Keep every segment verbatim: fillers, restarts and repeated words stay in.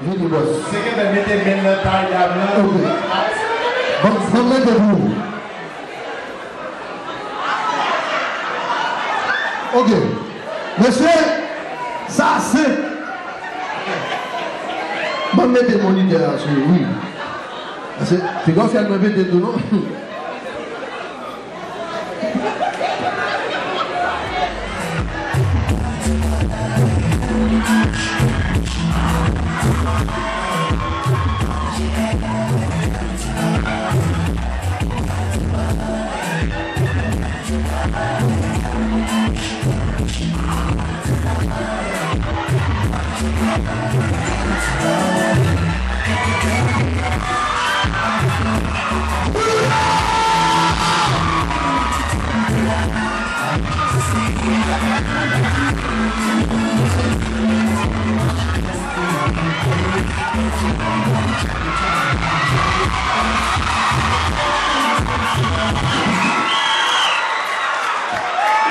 Vini, bòs. Se gentan mete men nan tay dam nan. Ok. Ban, ban m mete pou ou. Ok. Mesye, sa se. Ban m mete monitè a sou li, wi. Paske figi w fè mwen pete tou, non?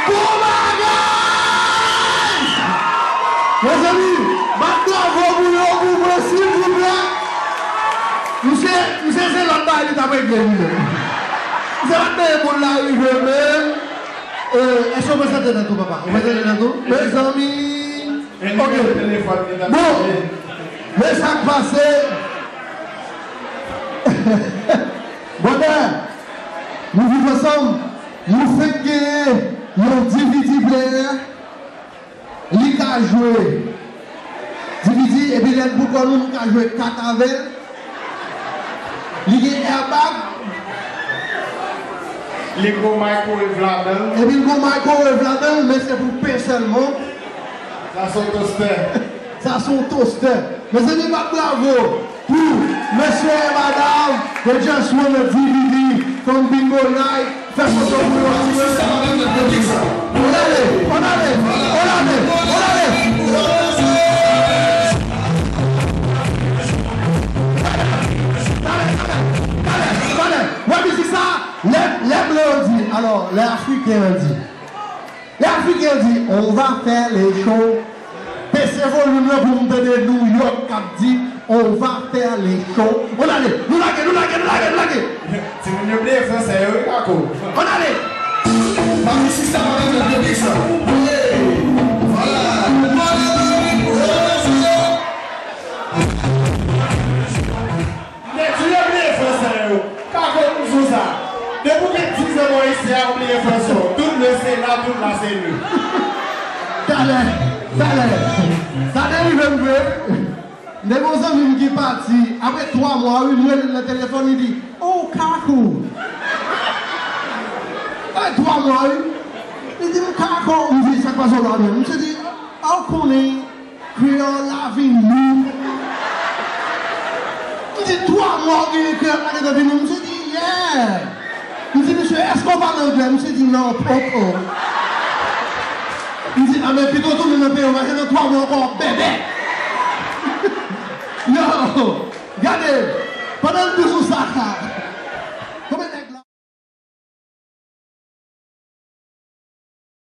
Bon bagay! Mezanmi, bat bravo pou yo pou mwen, silvouplè. Misye, misye se lòt bagay li t ap regle li menm. Misye pa t nan moun la rive menm. Euh, èske w prezante tèt ou, papa? Ou prezante tèt ou? Mezanmi. Ok. Bon. Men sa k pase. Brother, nou viv ansanm. Nou fenk genyen yon D V D player. Li ka jwe D V D, epi lè l pou kò nou, nou ka jwe kat avè l. Li gen airbag. Li gen microwave ladan l. Epi l gen microwave ladan l, men se pou pen sèlman. Sa se yon toastè. Sa se yon toastè. Mezanmi, bat bravo pou mesye e madam, they just won a D V D from Bingo Night. Fè foto pou yo. On ale, on ale, on ale, on ale. Talè, talè, talè, talè. Wè mizik sa, lè, lè blan yo di, alò, lè Afriken yo di, lè Afriken yo di, on va faire les choses. Bese volim nan pou m tande New York k ap di, on va faire les choses. On ale, nou lage, nou lage, nou lage, nou lage. Timoun yo bliye fransè yo, wi, Kako. On ale. Papi, sista, madam, yo, yo, yo, yo. Vwala. Nèg yo bliye fransè yo. Kako, m di w sa. Depi w gen diz an bò isi a, ou bliye fransè w. Tout le se la, tout la se le. Talè, talè. Sa te rive m vre. M te gen yon zanmi m ki pati, apre twa mwa, wi, m rele l nan telefòn, li di, "Oh, Kako." Apre twa mwa, wi. Li di m, "Kako." M di, "Sa k pase w la menm?" Misye di, "A w konnen, kreyòl la vin lou." M di, "Twa mwa w genyen kreyòl la gentan vin lou?" Misye di, "Yeah." M di, "Mesye, èske w pale anglè?" Misye di, "Non, poko." M di, "A, men pito tounen nan peyi w, paske nan twa mwa ankò w ap bèbè." Yo, gade, pandan l di sou sa,